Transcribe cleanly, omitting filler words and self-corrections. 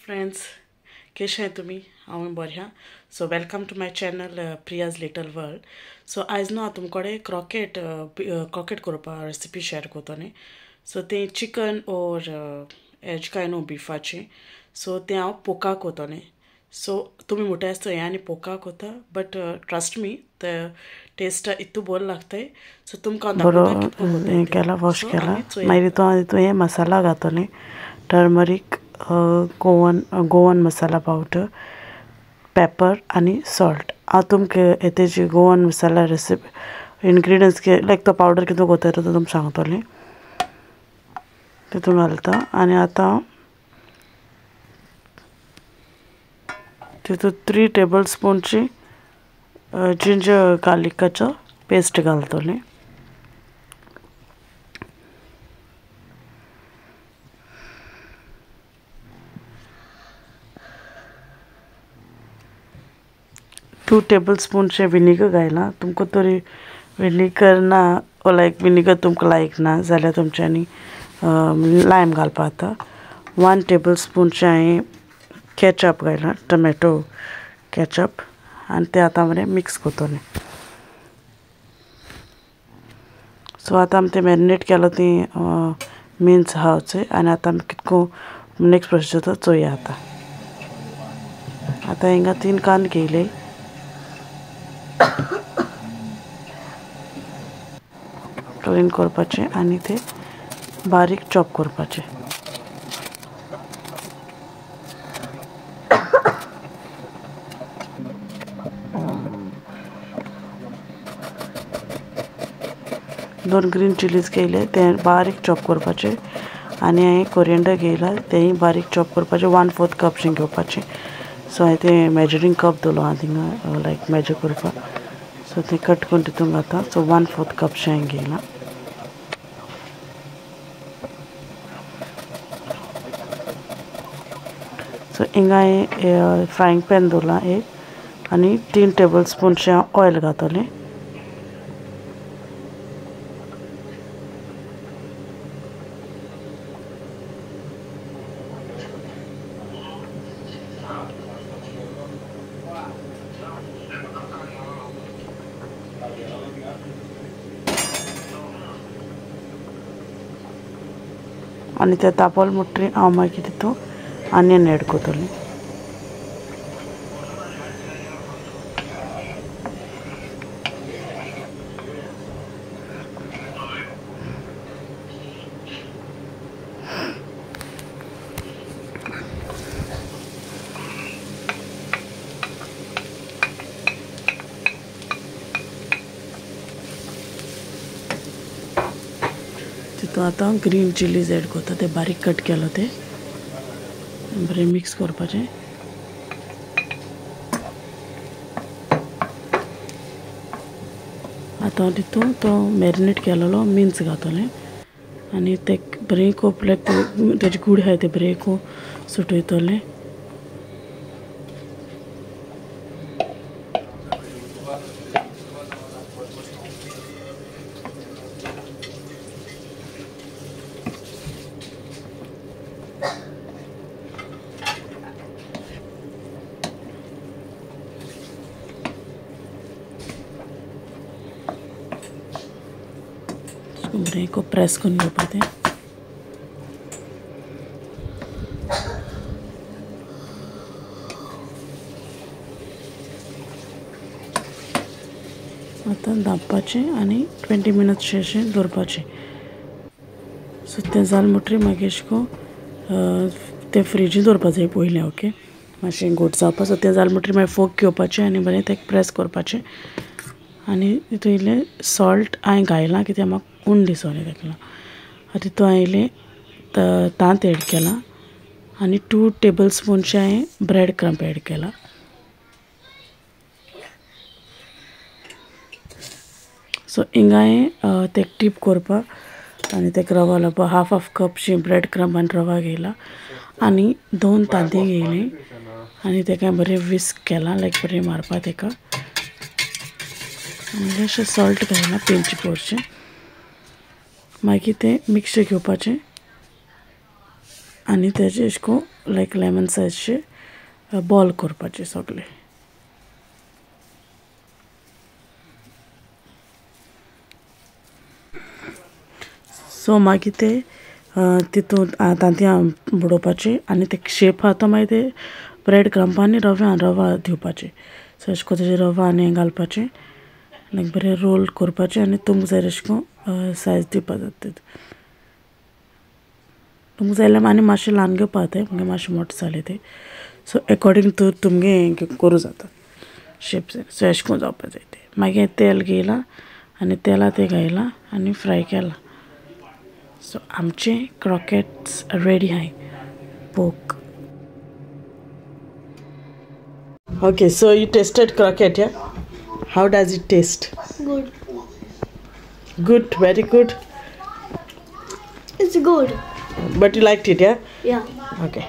Friends, कशे हैं तुमी? हांव बरें आहा. So welcome to my channel Priya's little world. So आयज न्हू हांव तुमकडे क्रॉकेट क्रॉकेट करपा रेसिपी शेअर करतलें. सो तें चिकन ओर एज काय न्हू बिफाचें. सो तें हांव पोका करतलें. सो तुमी म्हणटा आसता हें आनी पोका करता, बट ट्रस्ट मी ते टेस्ट इतू बरो लागताय. सो तुमकां बरो हें केला, वॉश केला. मागीर तितून हें मसाला घातलें, turmeric, Goan masala powder, pepper आनी सॉल्ट. हांव तुमकां हेतेजी गोवन मसाला रेसिपी इनग्रिडियंट्स लायक तो पावडर कितू कोत्ता तो तुमकां सांगतलें. तितून घालता आनी आतां तितून 3 टेबल स्पूनची जिंजर गार्लिकाचो पेस्ट घालतलें. टू टेबल स्पूनचे विनिगर घायलां. तुमकां तरी विनिगर ना ओ लायक विनिगर तुमकां लायक ना जाल्यार तुमच्यांनी लायम घालपा जाता. 1 टेबल स्पूनचें हांवें केचप घायलां, टोमॅटो केचप, आनी तें आतां बरें मिक्स करतलें. सो आतां आमी तें मॅरिनेट केलां ती मिन्स आहा चोय, आनी आतां आमी कितको नेक्स्ट प्रोसिजर चोया. आतां आतां हिंगा 3 कांदे घेयले, क्लीन करपाचे आनी ते बारीक चॉप करपाचे. दोन ग्रीन चिलीज घेयले ते बारीक चॉप करपाचे, आनी हांवें कोरिएंडर घेयला तेंय बारीक चॉप करपाचे. 1/4 कप घेवपाचे. सो हांवें तें मेजरींग कप दवरलो आहा थिंगा लायक मेजर करपाक. सो तें कट करून तितून घाता. सो 1/4 कप हांवें घेयला. सो हिंगा हांवें फ्रायंग पॅन दवरलां एक, आनी 3 टेबल स्पूनचें हांव ऑयल घातलें. आनी ते तापल म्हणटकीर हांव मागीर तितून आनियन एड करतलें. तितून आतां ग्रीन चिलीज एड करता, ते बारीक कट केलो ते बरें मिक्स करपाचें. आतां तितून तो मॅरिनेट केलेलो मिन्स घातलें आनी ते बरें कोपल्याक तेजी गुड आहाय ते बरें सुटयतलें. बरें प्रेस करून घेवपा तें. आतां धांपपाचें आनी 20 मिनट्स अशें दवरपाचें. सो तें जालें म्हणटकीर मागीर अशें करून तें फ्रिजीन दवरपा जाय पयलें, ओके, मातशें घट जावपा. सो तें जालें म्हणटकीर मागीर फोक घेवपाचें आनी बरें तें प्रेस करपाचें. आनी तितून इल्लें सॉल्ट हांवें घायलां कित्याक म्हाका उण दिसोलें तेका. आतां तितून हांवें इल्लें तांत एड केलां आनी 2 टेबल स्पूनचें हांवें ब्रेड क्रम्प एड केला. सो हिंगा हांवें तेका टीप करपाक आनी तेका रवा लावपाक 1/2 कपशी ब्रेड क्रम्प आनी रवा घेयला आनी 2 तांती घेयली आनी तेका बरें विस्क केलां, लायक बरें मारपा तेका. इल्लेंशें सॉल्ट घायलां पिंच पोरचें. मागीर तें मिक्सचर घेवपाचें आनी तेजे अशें करून लायक लेमन सायजचे बॉल करपाचे सगळे. सो मागीर ते तितून तांतयां बुडोवपाचे आनी ते शेप आहा तो मागीर ते ब्रेड क्रम्पां आनी रव्यान रवा दिवपाचे. सो अशें करून तेजे रवा आनी हें घालपाचें लायक बरें रोल करपाचें आनी तुमकां जाय अशें करून सायज दिवपा जाता. तुमकां जाय जाल्यार आनी मातशें ल्हान घेवपा जाता, मागीर मातशें मोटें जालें तें. सो एकॉर्डींग टू तुमगे करूं जाता शेप. सो अशें करून जावपा जाय तें. मागीर तेल घेयलां आनी तेला तें घायलां आनी फ्राय केलां. सो आमचे क्रोकेट्स रेडी आहाय पोक. Okay, so you tasted croquette, yeah? How does it taste? Good. Good, very good. It's good. But you liked it, yeah? Yeah. Okay.